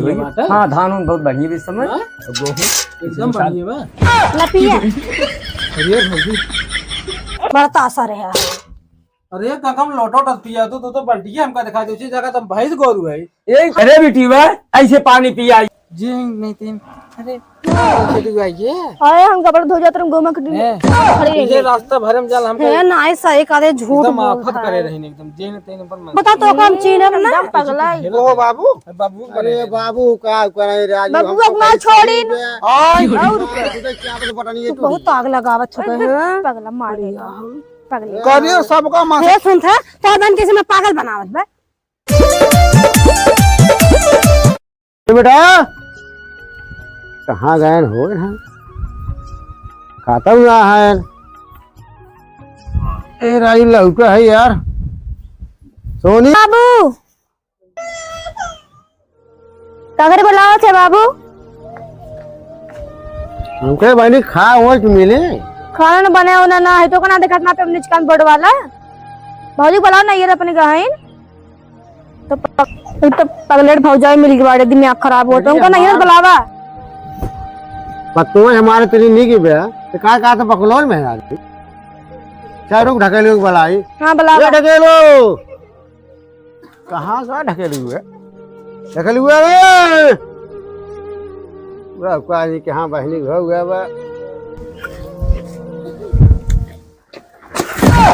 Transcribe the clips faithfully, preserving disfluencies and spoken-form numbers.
बढ़िया बात है। हाँ, धान उन बहुत बढ़िया भी इस समय। हाँ? और गेहूं। एकदम बढ़िया बा। लपिया। अरे भौजी। बड़ा तासा रहे। अरे, का हम लोटो टस पिया, तू, तू तो बल्टिया हमका दिखा दे, उसी जगह तुम भैंस गोरू है। ए, अरे बिटिया, ऐसे पानी पिया। जी, नहीं तीन। अरे, कैसे तू आई है? अरे, हम कपड़े धो जात रहे, गोमा के ए, खड़ी रही। ये रास्ता भरे में जाल हमका हे ना, ऐसा एक आधे झूठ एकदम बोल आफत रहा करे है। रही एकदम, जेन तेन पर मन बता तो, हम चीनब ना। एकदम पगला है। ओ बाबू। बाबू अरे करे। बाबू, का करे राजू, बाबू, हमको अब ना कैसे छोड़ी। छोड़ी बे? आई। और का? तू तो क्या बता बटन ये तू टूट बहुत गया। आग लगावत हो गए हैं। पगला मारेगा। पगला। करिए सबका माथा। हे सुन था, तो बन के से मैं पागल बनावत बा। ए बेटा, कहाँ गए हो यहाँ? खाता हुआ है। ए राजू लौटा है यार। सोनी। बाबू। काकरे बोलावत है बाबू? हमके बहनी खा हो कि मिले? खाना न बने होना ना है तो कना देखत ना पे निचकान बोर्ड वाला। भौजी बोलाओ ना ये अपने गहन। तो पक-, एक तो पगलेट भौजाई मिल गई बाड़े, दिमाग खराब होता। अरे उनका नहीं हमार बुलावा। पतोह हमारे तेरी नहीं की बे, तो का, का तो बकलोल में है आदमी। चाहे रुक ढकेलो के बुलाई। हाँ, बुलावा। ए ढकेलो। कहाँ का ढकेलू है? ढकेलू है रे! पूरा उका जी के हाँ बहनी घर हुआ बा।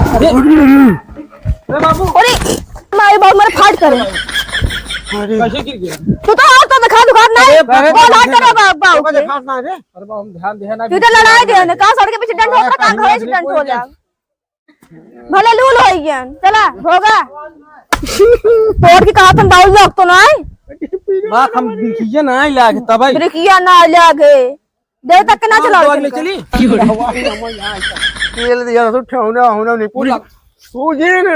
अरे, अरे बाबू। अरे, माई बाबू मारे फाट करे। अरे। कैसे गिर गया? तू तो और तो दिखा दुखा नहीं। अरे, अरे, बोल हट रे बाबू, बाबू के। दिखा ना रे। अरे बाबू, हम ध्यान दे ना। तू तो लड़ाई दे ना, का सड़क के पीछे डंड हो, अरे, का कहीं घर से डंड हो जा। भले लूल होई गयन, चला, भोगा। तोड़ के कहा तुम बाउल लोग तो नहीं। बाप हम बिरखिया ना लागे तब आई। बिरखिया ना लागे। देव तक के ना हाँ, चलाओ दवा ले इनका। चली। तेल दिया तो ठेहुना, होना नहीं पूरी। बोला। सूजी ने।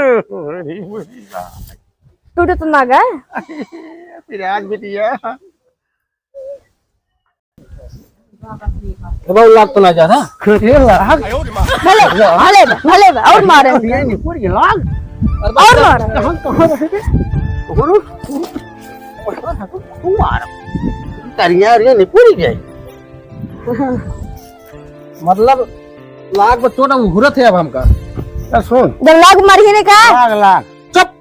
टूटे तो ना गए। पिराज बिटिया। ए बाबू, लाग तो ना जा रहा। अरे लाग। भले, भले बा, भले बा, और मारे। ये नहीं पूरी लाग। और मारे। कहाँ, कहाँ रहे थे? ओकरो, ओकरो, ओकरो मार। करिया रे नहीं पूरी गई। मतलब, लाग पर चोट अब घुरत है अब हमका। ए, सुन। जब लाग मारी है ने का? लाग, लाग। चुप।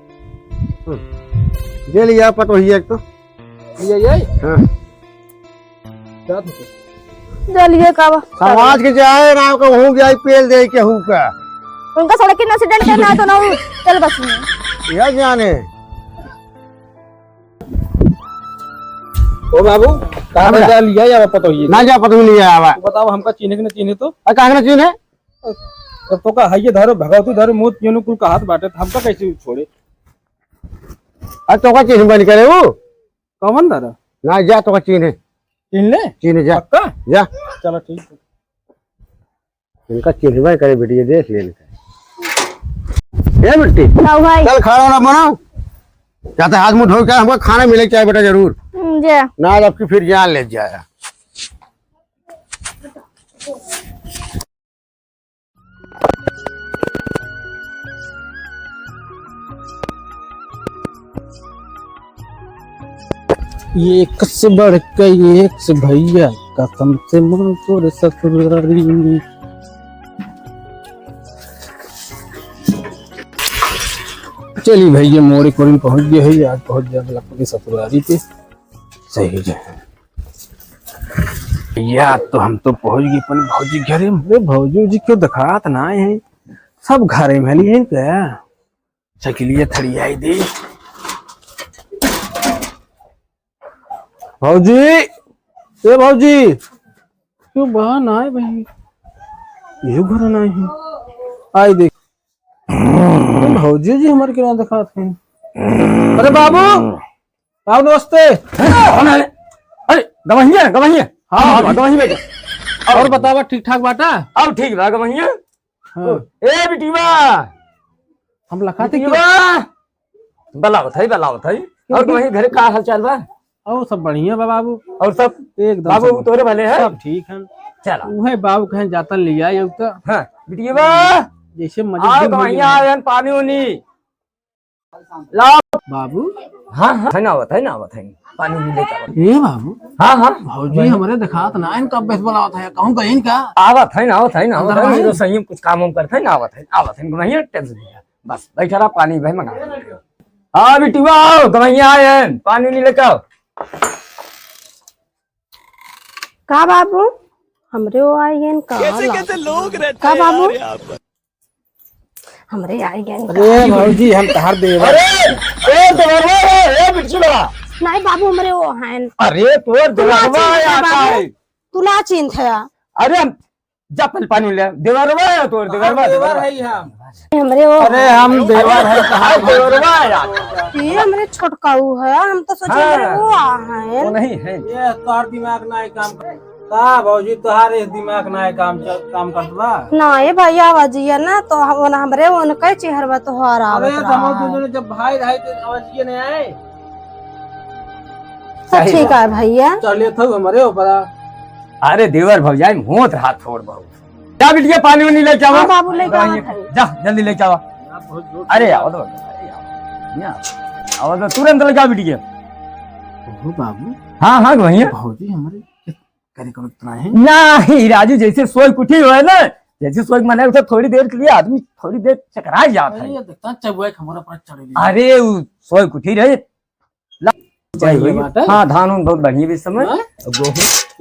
हम्म। जे लिया पतोहिया एक तो। ये, ये? हाँ। क्या था? चलिए का बा? समाज के जाए ना, कहूँ जाए, पेल दे केहू का। उनका सड़क के accident ना तो ना हो। चल बस में। यह जाने। ओ बाबू, कहाँ हाँ बेटा। जा लिया या पतोहिया? ना जा पतोहिया लिया आवा। तू बताओ, हमका चीन्हे के ना चीन्हे तो? अरे, काहे ना चीन्हे? जब तो का है ये धरो, भगवती धरो, मोत पियनु कुल का हाथ बाटे, तो हमका कैसे छोड़े? अरे, तो का चीन्हे बन करे वो? कौन दादा? ना जा, तो चीन्हे। चीन ले? चीन्हे जा। पक्का? जा। चलो ठीक है। इनका चिन्हबे करे बेटी, ये देख ले इनका। ए बिट्टी, हाँ भाई। चल खाना वाना बनाओ। जाते हाथ मुंह धो के हमको खाना मिले के चाहे बेटा जरूर। हम्म, जा। ना अब की फिर जान ले जाया। एक से बढ़ के एक से भैया, कसम से माँ तोरे ससुरारी में। चली भैया, मोरे कोरिन पहुँच गए है, आज पहुँच जाए लगभग ससुरारी पे। सही है। यार, तो हम तो पहुँच गए अपन भौजी घरे। अरे, भौजी उजी क्यों दिखात ना है? सब घरे में हली है क्या? साइकिलिया थड़ी आई दे। भौजी, ए भौजी, क्यों बा ना है भाई? ये घर ना है। आई देख। भौजी जी हमारे किराना दिखात हैं। अरे बाबू, बाबू नमस्ते। अरे, अरे, गवहिया, गवहिया। हाँ, हाँ, हाँ, गवहिया बेटा। और बतावा, ठीक ठाक बाटा? अब ठीक बा, गवहिया। हाँ। ए, बिटिया। हम लखाते बिटिया। बलावत है, बलावत है। और तुम्हारे घरे का हाल चाल बा? और सब बढ़िया बा बाबू। और सब? एकदम बाबू सब तोरे भले हैं? सब ठीक हैं। चला। उहे बाबू कहें जातन लिया ये तो। हाँ, बिटिया। जैसे मजे आओ दिन तो हो वहीं गए। आओ, यहाँ पानी उनी। लाओ। बाबू। हाँ, हाँ, है ना आवत, है ना आवत है। पानी भी लेके आवत। ए बाबू। हाँ, हाँ। भौजी हमरे देखात ना, इनका बेस बोलावत है, कहूँ गइन का? आवत है ना, आवत है ना, आवत है ना, अंदर में? मेरे संग कुछ काम वाम करत है ना, आवत है, आवत है, नहीं tension नहीं है। बस, बैठा रहा, पानी भाई मंगा। हाँ, बिटिया, आओ, गवैया आए हैं, पानी नहीं लेके आओ। का बाबू? हमरे ओ आई गएन का? कैसे कैसे लोग रहते हैं यार यहाँ पर। हमरे आई गएन का? अरे भौजी, हम तहार देवर। अरे, ए देवरवा है, ए बिट्टू बा। नहीं बाबू, हमरे ओ हैं। अरे, तोर देवरवा है, आता है। तू ना चिन्हत है। अरे, हम जा पहले पानी ले। देवरवा है तोर, देवरवा, देवर देवरवा। है हम। हमरे ओ अरे, हम देवर है, तहार देवरवा है, आता है। ये हमरे छोटकाऊ है, हम तो सोचे हाँ। हमरे ओ आ हैं। वो नहीं है। ये तोर दिमाग ना काम कर। का भौजी, तोहार एक दिमाग ना है काम च-, काम करत बा? ना, ए भैया, आवाजिया ना, तो हम, हमरे उनके चेहरवा तोहार अरे, आवत तो हम रहा। दोनों जब भाई रहे, तो आवाजिया नहीं आए? तो सही ठीक बात। है भैया। चलिए, थो हमरे ऊपर। अरे, देवर भौजाई में होत रहा थोड़ बहुत। जा बिटिया, पानी उनी लेके आवा। हाँ, बाबू, लेके आवा भाई। जा, जल्दी लेके आवा। अरे, आवा तो, अरे, आवा। यहाँ, आवा तो, तुरंत लेके आवा बिटिया। ओहो, बाबू। हाँ, हाँ, भैया। भौजी हमरे करे करो इतना है? नहीं राजू, जैसे सोई उठी हुए ना, जैसे सोई मने उठे, थोड़ी देर के लिए आदमी थोड़ी देर चकरा जात है। अरे, ये देखता चबुआ के हमारा पर चढ़ गया। अरे, वो सोई उठी रहे। ला, बढ़िया बात है। हाँ, धान उन बहुत बढ़िया भी इस समय। हाँ? अब गोहूँ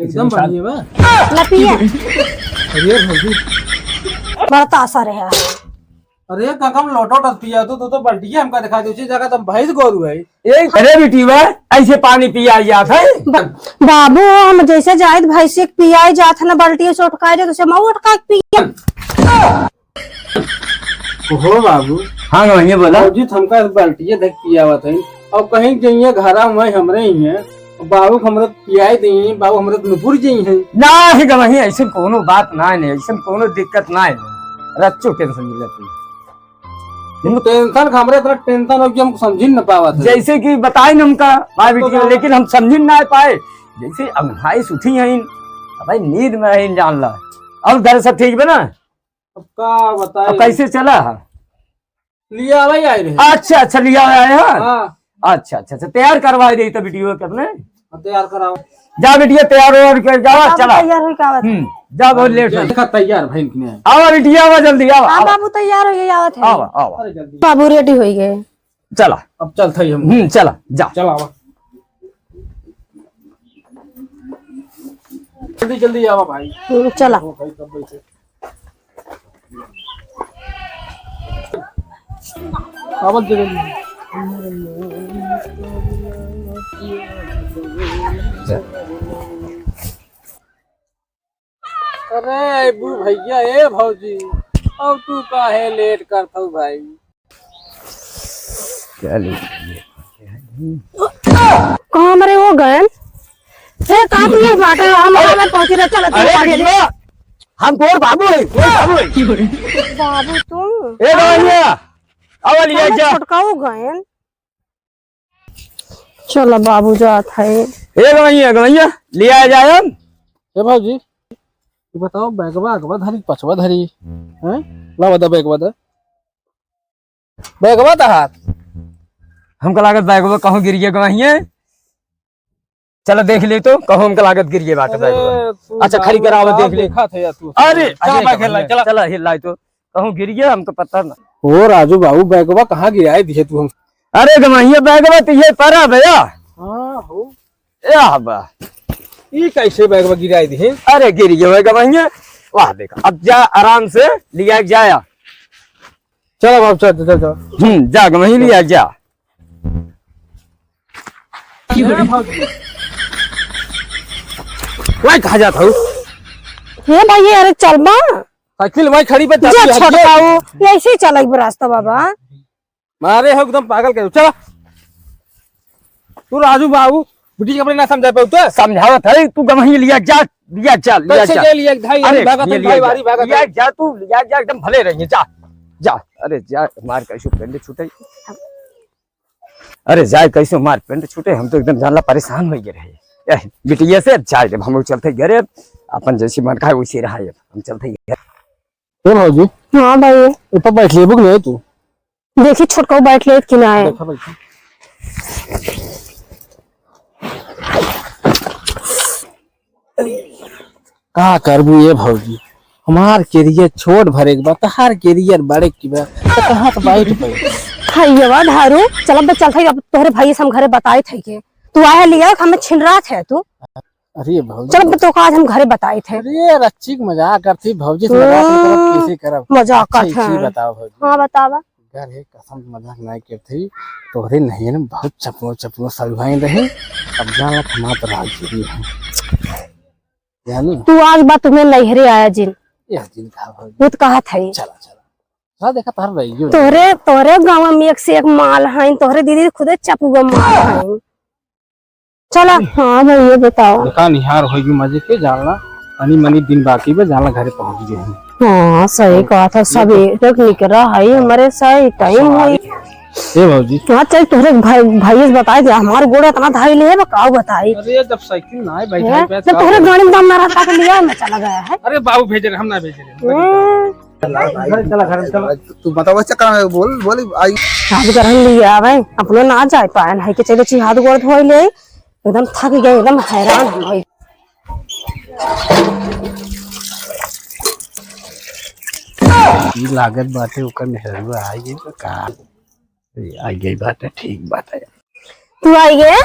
एकदम इस साल बढ़िया बा। लपिया। अरे भौजी। बड़ा तासा रहा है। अरे, काका, हम लोटो टस पिया तो, तू तो बल्टिया हमका दिखा दे, उसी जगह तो भैंस गोरू है। ए, अरे बिटिया, ऐसे पानी पिया जात है? ब-, बाबू, हम जैसे जाइत भैंसी के पियाई जात है ना, बल्टिया से उठकाई दे, तो से मऊ उठका के पिया। ओहो बाबू। हाँ, गवैया बोला। बाबूजी, तो हमका बल्टिया देख पियावत है। अब कहीं जइए घरा में हमरे ही हैं, बाबू के हमरे पियाई दी, बाबू हमरे नुपुर जी हैं। ना है गवैया, ऐसे कोनो बात ना है, ऐसे कोनो दिक्कत ना है। रच्चो tension नहीं लेती। तुम tension का, हमरे इतना tension हो कि हम समझी न पावत है। जैसे कि बताए न हमका, भाई तो बिटिया, का? लेकिन हम समझी ना पाए। जैसे अंगड़ाई से उठी हैं, अब भाई नींद में हैं, जान ला। और घर सब ठीक बा ना? अब का बताए? अब कैसे चला है? लिया भाई आए रहे। अच्छा, अच्छा, लिया आए हैं? हाँ। अच्छा, अच्छा, अच्छा, तैयार करवा दे तो बिटिया के अपने। हाँ, तैयार कराओ। जा बिटिया, तैयार हो के जावा, बाबू चला। तैयार हो के आवत है। हम्म, जा, बहुत late हो। देखा तैयार भाई इनके। आवा बिटिया, आवा जल्दी, आवा, हाँ आवा। बाबू, तैयार हो के आवत है। आवा, आवा। अरे जल्दी। बाबू ready हो गए। चला। अब चलते ही हम। हम्म, चला, जा। चला आवा। जल्दी, जल्दी आवा भाई। हम्म, चला। ओ भाई, सब बैठे। आवत जगह नहीं। अरे अबू भैया, ए भौजी, अब तू काहे late करत हऊ भाई? चल। कहाँ हमरे हो गए? ए, कहाँ तू ये बाटा? हम अरे, हमें पहुँची रहे, चलो, चलो, अरे आगे। बिटिया, हम तोर बाबू है, तोर बाबू है। बाबू तू? ए, गवैया, आवा लिया हमरे जा। छोटका हो गए। चलो बाबू जात है। ए गवैया, गवैया, लिया जाए हम। ए भौजी, तू बताओ, बैगवा अगवा धरी, पछवा धरी, हैं? लावा दा बैगवा दा। बैगवा त हाथ। हमका लागत बैगवा कहूँ गिर गया गवैया। चला देख ले तो, कहूँ हमका लागत गिर गया बाटे अरे, बैगवा। तू अच्छा, खड़ी बाबू करावा, का देख ले। देखा थे यार तू? अरे, चला अरे, बैग हिलाई, गवैया, चला। चला हिलाई तो, कहूँ गिर गया, हमका पता ना। ओ राजू बाबू, बैगवा कहाँ गिराए दिए तू हम? अरे गवैया, बैगवा तो ये परा भैया। हाँ हो। या बा। ई कैसे बैगवा गिराए दिए? अरे गिर गया बैगवा ये। वाह देखा, अब जा आराम से लिया जाया। चलो बाबू, चल, चल, चल। हम्म, जा, वहीं लिया, जा। क्यों रे भौजी? वही कहाँ जात हऊ? हे भाई, अरे चल बा। साइकिल वहीं खड़ी पे जा जाती है। छोटकाऊ, ऐसे ही चलाई बा रास्ता बाबा। मारे हो एकदम पागल कर, चला। तू राजू बाबू, बिटिया के अपने ना समझा पाऊ तो? समझावत है, तू गमही लिया जा, लिया जा, लिया कैसे जा। ये लिया भाई, अरे, भागत ये है, लिया भाई, जा, बारी भागत लिया है। जा, तू लिया जा, एकदम भले रहिए, जा, जा। अरे जा, मार कैसे पेंट छूटे। अरे जाए कैसे मार पेंट छूटे, हम तो एकदम जानला परेशान हो गए रहे। ए, बिटिया से जाए, जब हम लोग चलते घरे, अपन जैसी मन खाए वैसे रहा, हम चलते घरे। ए भौजी। हाँ भाई। ऊपर बैठ लेबू कि नहीं तू? देखी छोटका बैठ लेत कि ना है। देखा बैठा। का करबू ये भौजी, हमार career छोट भरे के बा, तहार career बढ़े के बा, त कहाँ त बैठ पाई? हइया बा धारू, चल अब चलत है, अब तोहरे भाई से हम घरे बताइत है के तू आए लिया, हमें छिनरात है तू। अरे भौजी। चल अब तो आज हम घरे बताइत है। अरे रच्ची के मजाक करती भौजी से, मजाक नहीं करब, हम्म, कैसे करब? मजाक अच्छा, करत एक चीज है। बताओ भौजी। हाँ बतावा। यार, हे कसम से मजाक नाहीं करत ही, तोहरे नैहर में बहुत चपनो चपनो सलुआइन रही, अब जान लग हमार तो राजगिरी है। जानी? तू आज बात तुम्हें नैहरे आया जिन। यह जिन कहा भाई। वो तो कहा था ही। चला, चला। हाँ, देखा तार रही हो। तोहरे, तोहरे गाँव में एक से एक माल है, तोहरे दीदी खुदे चपुआ माल है। चला, हाँ भैया बताओ। देखा निहार होगी मजे के, जानला तनी मनी दिन बाकी बा, जानला घरे पहुँच गए हैं। हाँ, सही कहा था, सब एक एक निकरा है, हमारे सही टाइम है। ए भौजी। हाँ, चल तोहरे भाई, भाई से बताए दे, हमार गोड़ इतना धाई ले है, का बताई। अरे जब साइकिल ना है भाई, हैं? भाई, जब का तोहरे बताई? गाड़ी में दम ना रहता तो लिया, मैं चला गया है। अरे बाबू भेजे रहे, हम ना भेजे रहे। हम्म। चला भाई, चला घर में, चला। तू, तू बताओ, अच्छा, कहाँ है? बोल, बोल, आई। हाथ गरम लिया आवे, अपनो ना जाए पाए, नहीं के चले छी हाथ गोड़ धोए ले, एकदम थक गए, एकदम हैरान हम भई। ई लागत बाटे ओकर मेहरुआ आई गई तो का? ए, आई गई बात है, ठीक बात है। तू आई गए?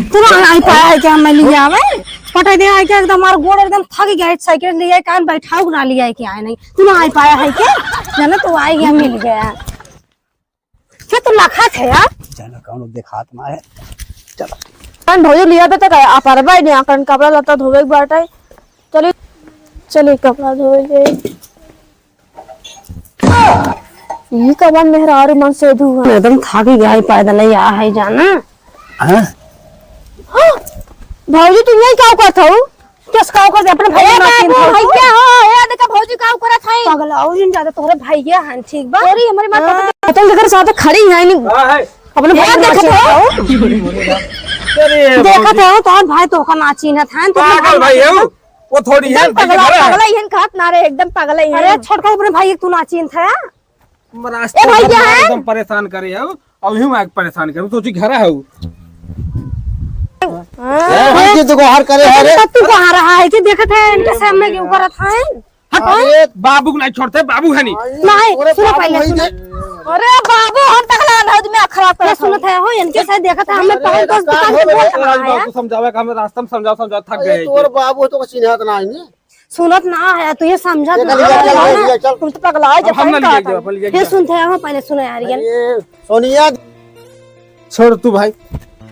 तू ना आई पाया है क्या मैं लिए आवे? पटा दे आई क्या एकदम हमार गोड़ एकदम थक गया है, साइकिल लिए कान बैठाऊ ना लिए के आए नहीं। तू ना आई पाया है क्या? जाना तू आई गया, मिल गया। क्या तू लखा थे यार? जाना कौन देखात ना है। चलो। कान भौजी लिया बे तक आप अरबा नहीं आकन कपड़ा लत्ता धोवे के बाटे। चली, चली कपड़ा धोवे के। ई कवन मेहरारू मन से धुआ? एकदम थाकी गई पैदल ही आ है जाना। हाँ? हाँ, भौजी तुम यही का करत हो? किस का कर दे अपने भाई ए ना बाबू, चिन्ह भैया हो, ए देखा भौजी का करत है? पगला हो जिन ज्यादा तोहरे भैया हन, ठीक बा? अरे हमरे माता हाँ। तो तुम देकर साथ खड़ी है नहीं। हाँ, है। अपने ए भाई ना देखत चिन्ह हो? हो। अरे देखत भौजी। हो तोहर भाई तोहका ना चिन्हत है, तो पागल भाई है वो। वो थोड़ी है, एकदम पगला, पगला इहन कहत ना रे, एकदम पगला इहन। अरे छोटका अपने भाई तू ना चिन्हत है। रास्ता ए भाई, भर क्या में है? एकदम परेशान करे हो, अभी हम आके परेशान करूँ, सोची घर है वो। हाँ। ए, भाई, ये तो गोहार करे है रे। तब तू कहाँ रहा है कि देखत है इनके सामने के ऊपर था है? हट। अरे, बाबू को नहीं छोड़ते, बाबू है नहीं। नहीं, अरे, सुनो बाबू पहले, वही सुनो। दे। अरे बाबू, हम पगला ना हो, तुम्हें खराब ये करत हो। सुनत है हो, इनके साथ देखत है, हमें अरे, पवन दोस्त का दुकान हो पे रे, बहुत आज रहा है। बाबू समझावे का, हमें रास्ता में समझाओ, समझाओ, थक अरे, गए हैं तोर कि। बाबू तो चिन्हत ना है। सुनत ना है, तू ये समझत ना है। चल, चल, चल। तुम तो पगला है, अब जब हम ना पहले लिए, कहा था। अपन लिए ये जाओ। सुनते हैं, हाँ, पहले सुनो यार, ये। अरे, सोनिया। छोड़ तू भाई,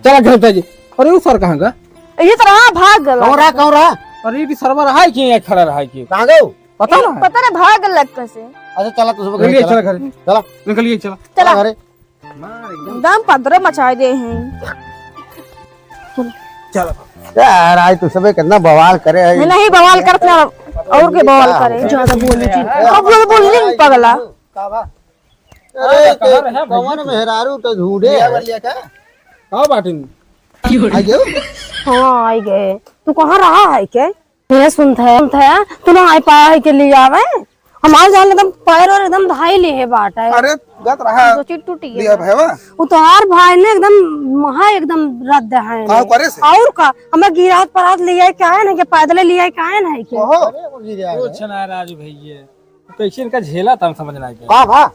चला घर पे जी। अरे, वो सर कहाँ का? ये तो रहा, भाग गला। कौन रहा, कौन रहा? अरे, ये भी सरवा रहा है कि यहाँ खड़ा रहा है कि? कहाँ गयो? पता ना। पता ना, भाग गला कैसे। अच्छा, चला, तू सब घर निकलिए, चला। चला घर। चला। निकलिए, चला। चला। चला घरे। एकदम पदरे मचाए दे हैं। चल। यार, आज तो सबे कितना बवाल करे है। नहीं, बवाल करत ना, और के बवाल करे। ज्यादा बोली थी। अब बोल, बोल नहीं पगला। का बा? अरे, कहाँ रहे भाई? कौन मेहरारू तो ढूंढे है? का बाटिन? आ गयो? हाँ, आई गए। तू कहाँ रहा है के? ये सुनत है, सुनत है, तू ना आई पाया है के लिए आवे? हमार जान एकदम पैर और एकदम धाई ले है बाटे। अरे, गत रहा। सोची टूटी है। लिया भैया। वो तोहार भाई ने एकदम महा एकदम रद्द है। का करे से? और का? हमें गिरात परात लिया है, क्या है ना, कि पैदल लिया है, क्या है ना, कि? ओहो। अरे, वो गिरा है। कुछ ना राजू भैया, कैसे इनका झेला था, हम समझ ना आया। का भा?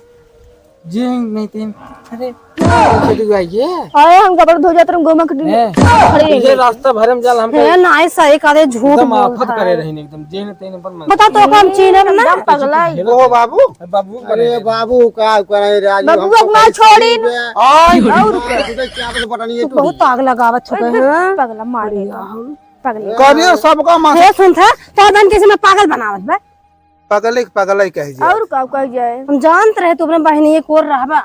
जी, नहीं तीन। अरे, क्या हो गया ये? अरे, हम कपड़े धो जाते रहे, गोमा के ए, खड़े हैं ये। रास्ता भरे में जाल हमको हे, नाई सही करे, झूठ एकदम बोल आफत रहा करे है। रही एकदम, जेन तेन पर मन। बता तो, हम चीनब ना। एकदम पगला है। ओ बाबू। बाबू अरे करे। बाबू, का करे राजू, बाबू, हमको अब ना कैसे छोड़ी। जीवे? आय। और क्या? तुझे क्या पता बटन ये तू टूट बहुत गया। आग लगावत हो गए हैं। पगला मारे। पगला। करे सबका मार। हे सुनत है, तोहर बहन कैसे मैं पागल बनावत बा? पगले के पगले कह जाए। और का कह जाए? हम जानत रहे तू अपने बहनिए कोर रहबा।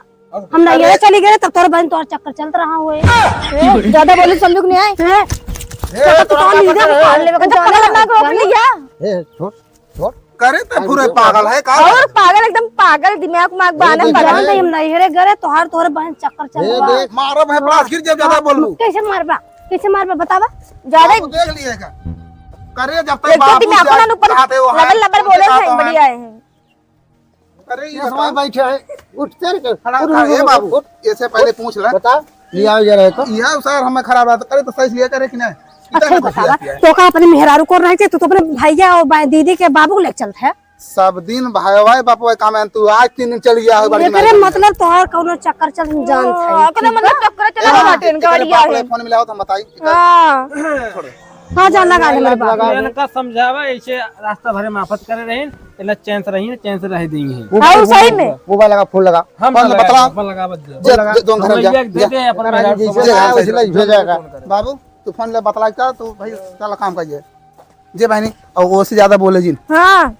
हम नहीं अरे। चली गए तब तोर बहन तोर चक्कर चलत रहा हुए। ए, ज्यादा बोली समझू कि नहीं आए? ए, तो तोरा तोर लीडर पकड़ निकाल लेबे, एकदम जाने पगला ना ना हो जाने। भैया। ए, छोड़, छोड़। करे तो पूरे पागल है का? और पागल, एकदम पागल, दिमाग माग बाने एकदम पागल। जान दे, हम नहीं हरे गरे, तोहार तोर बहन चक्कर ए, चलबा। देख। मारब है, प्लास गिर जब ज्यादा बोलबू। कैसे मारबा? कैसे मारबा बतावा? ज्यादा बाबू देख लिएगा। करे जब तक एक तो बाबू दिमाग जाए ना ऊपर चाहते हो, लबर हाथ लबर बोले दिखाता हैं, है। बढ़िया है। अरे ये ये बता। समय बैठे हैं, उठ, चल के, खड़ा उठ, खड़ा, उठ, ए उठ, बाबू, उठ, ऐसे पहले उठ, पूछ ले। बता। लिया जा रहे तो? यह सर हमें खराब रहता, करे तो सही से लिया करे कि नहीं? अच्छा, इतना कुछ बतावा, लिया किया है। तो का अपने मेहरारू को रह के, तू तो अपने भैया और बा-, दीदी के बाबू को लेके चलत है। सब दिन भाई भाई बाप भाई काम है, तू आज तीन दिन चल गया हो बड़ी एकरे माई। मतलब तोहार कौनो चक्कर चल, हम जानत है, हाँ, एकरे ठीक मतलब बा? चक्कर चल ए, रहा हाँ, है, इनका एकरे बाप है। फोन मिलाओ तो हम बताई। हाँ। छोड़। हाँ, जा लगा दे मेरे बाप। लगा दे। इनका समझावा, ऐसे रास्ता भरे माफत करे रही, इतना चैन से रही, चैन से रह देंगे। वो हाँ, वो सही में। वो वाला लगा, फोन लगा। हम फोन लगा, बतला। अपन लगा, बस जा। जे, लगा। जे, दोन घर हम जा। भैया दे जा। दे, अपन भाई लगा, जैसे समझ लगा, जा। वैसे लगा, भेजा जाएगा। बाबू, तू फोन ले बतला का, तू भाई चला काम करिए। जे बहनी, और वो से ज्यादा बोले जिन। हाँ।